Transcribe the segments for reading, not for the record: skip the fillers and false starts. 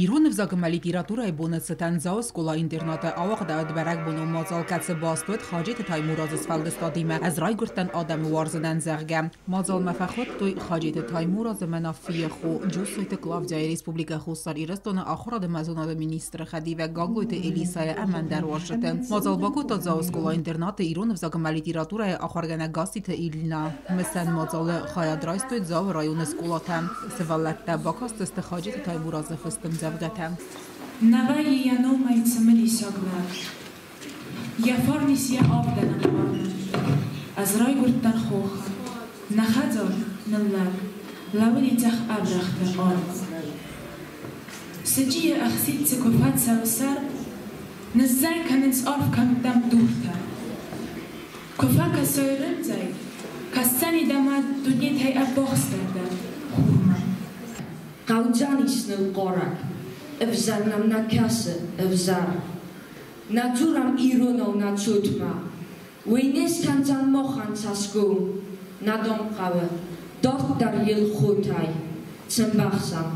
Ирон ӕвзаг ӕмӕ литературӕйы боны цытӕн Дзауы скъола-интернаты ауагъдӕуыд бӕрӕгбонон мадзал, кӕцы баст уыд Хаджеты Таймуразы сфӕлдыстадимӕ «Ӕз райгуырдтӕн адӕмы уарзынӕн», зӕгъгӕ. Мадзалмӕ фӕхуыдтой Хаджеты Таймуразы ӕмӕ Нафийы хо Джусойты Клавдяйы, Республикӕ Хуссар Ирыстоны ахуырад ӕмӕ зонады министры хӕдивӕг Гаглойты Элисайы ӕмӕ ӕндӕр уазджыты. Мадзал бакодта Дзауы скъола-интернаты ирон ӕвзаг ӕмӕ литературӕйы ахуыргӕнӕг Гасситы Ильина. Мысӕн мадзалы хайад райстой Дзауы районы скъолатӕ. Сывӕллӕттӕ бакастысты Хаджеты Таймуразы фыст ӕмдзӕвгӕтӕ. Нӕ вӕййы йӕ номӕй цымыдисаг лӕг. Йӕ фарн ис йӕ авдӕны хъармы. Ӕз райгуырдтӕн хохы. Нӕ хӕдзар, ныллӕг. Лӕууыди цъӕх ӕврӕгъты арв. Сыджыйы ӕхситт дзы куы фӕцӕуы сӕрд, Ныззӕй кӕнынц арф кӕмттӕм дуртӕ. Куы фӕкӕсой рындзӕй, кӕсдзӕни дӕ мад дунетӕй ӕввахсдӕр дӕ хурмӕ. Хъӕудзӕнис ныл хъарӕг, ӕвзӕр нӕм нӕ кӕсы, ӕвзӕр. Нӕ дзурӕм иронау нӕ цотмӕ, уый не скӕндзӕн махӕн цӕсгом. Нӕ дам хъӕуы дарддӕр Елхотӕй цы мбӕхсӕм,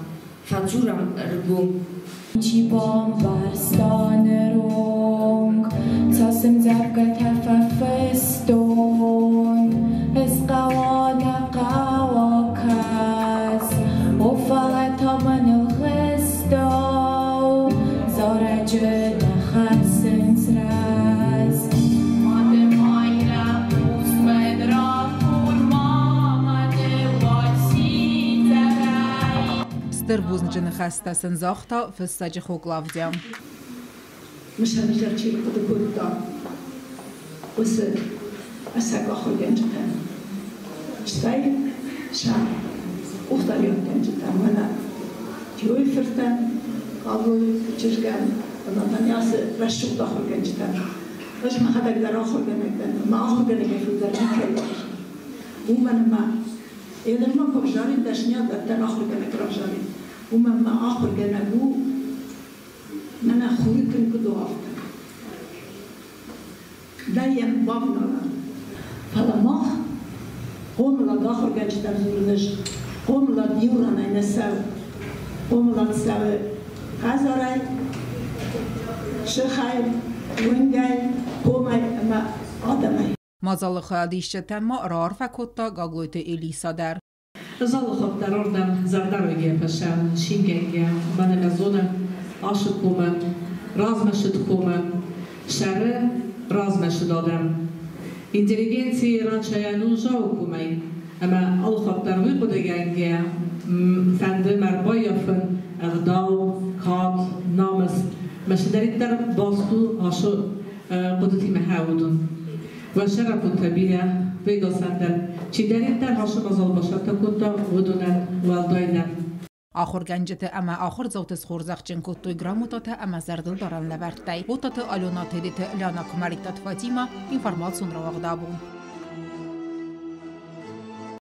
фӕдзурӕм ӕргом. Чи бамбӕрста ныронг, цас ӕмдзӕвгӕтӕ фӕфыстон, Ӕз хъӕуа нӕ хъӕуа кӕс, о, фӕлӕ та мӕныл хӕстау зарӕджы нӕ хӕссынц рӕз. Мады Майрӕм, мӕн ракур, ма мӕ уӕд сидзӕрӕй. Стыр бузныджы ныхӕстӕ сын загъта фыссӕджы хо Клавдия. Мысӕн изӕр чи рхъуыды кодта, уыцы ӕцӕг ахуыргӕнджытӕн, стӕй сӕ къухдариуӕггӕнджытӕн, мӕнӕ Тиойы фыртӕн, Павлойы чызгӕн ӕмӕ мӕнӕ ацы рӕсугъд ахуыргӕнджытӕн. Ӕз мӕхӕдӕг дӕр ахуыргӕнӕг дӕн, ӕмӕ ахуыргӕнӕгӕй фылдӕр никӕй уарзын. Уымӕн ӕмӕ Нырма куы ӕвзарин дӕсныйад, уӕддӕр ахуыргӕнӕг равзарин. Уымӕн мӕ ахуыргӕнӕг у, мӕнӕ хуры тын куыд у, афтӕ. Нӕ йӕм бавналӕм. Фӕлӕ мах, хъомылад ахуыргӕнджытӕм дзурын ӕз, хъомылад иу ранӕй нӕ цӕуы. Хъомылад цӕуы хӕдзарӕй, сыхӕй, уынгӕй, комӕй ӕмӕ адӕмӕй. Мадзалы хайадисджытӕн ма раарфӕ кодта Гаглойты Элиса дӕр. Залыхаттар ордӕм зӕрдӕрайгӕ фӕсӕн шингӕнгӕ мӕнӕ зонӕ ашыд комӕн, размӕшыд комӕн, сӕры размӕшыд адӕм. Интеллигенцийы ранчайӕн у жау комӕй, ӕмӕ алыхаттар уый хъуыдыгӕнгӕ фӕнды мӕ рбаййафын ӕгъдау, кад, намыс, мӕ цыдӕриддӕр баст у ашы хъуыдытимӕ хӕуыдын. Уӕ сӕраппонтӕ бирӕ вегасӕндӕр чидӕриддӕр ашы мадзал бацӕттӕ кодта, уыдонӕн уӕлдай нӕ. Ахуыргӕнджыты ӕмӕ ахуырдзауты схорзӕхджын кодтой грамотатӕ ӕмӕ зӕрдылдарӕн лӕвӕрттӕй. Отаты Алена, Тедеты Ляна, Куымӕридтаты Фатимӕ, информацион рауагъд абон.